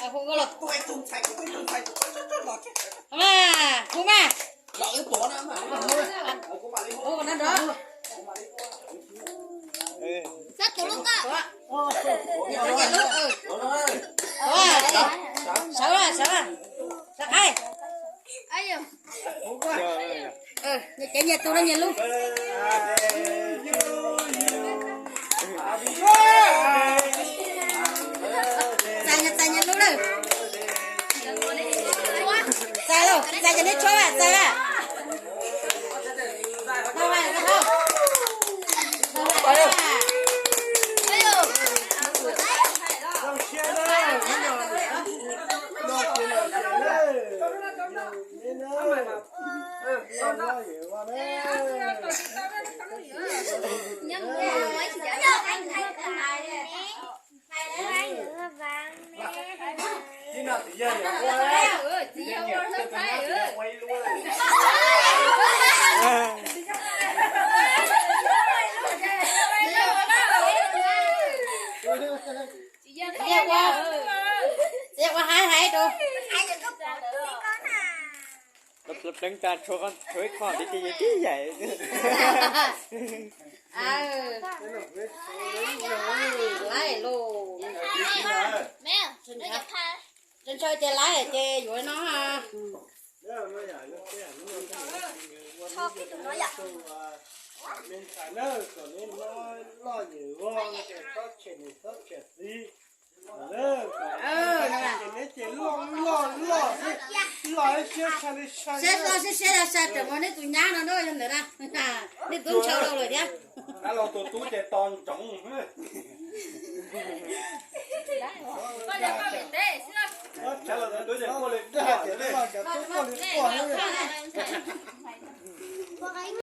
Hu koj los. Hu mas, hu mas. Hu no nrog. Sawv, sawv, sawv qaib. Nyias cev nyias tus no nyias lub. Txais nyias, txais nyias lub lawm. Txais lauj, txais cov neb tshuab, txais a. Txiv yog ua, txiv yog ua haiv haiv rau. Pleev tas tshuav ib qho tiv ces yog tib yaim. Laib lauj. Ntshaw ces laib ces yuav no. Siab loj siab siab sai raws mus neb tus nyab no na, yog ntawd na. Nej tub ntshaw rau lawm thiab. Los tus tub ces tos ntsoov.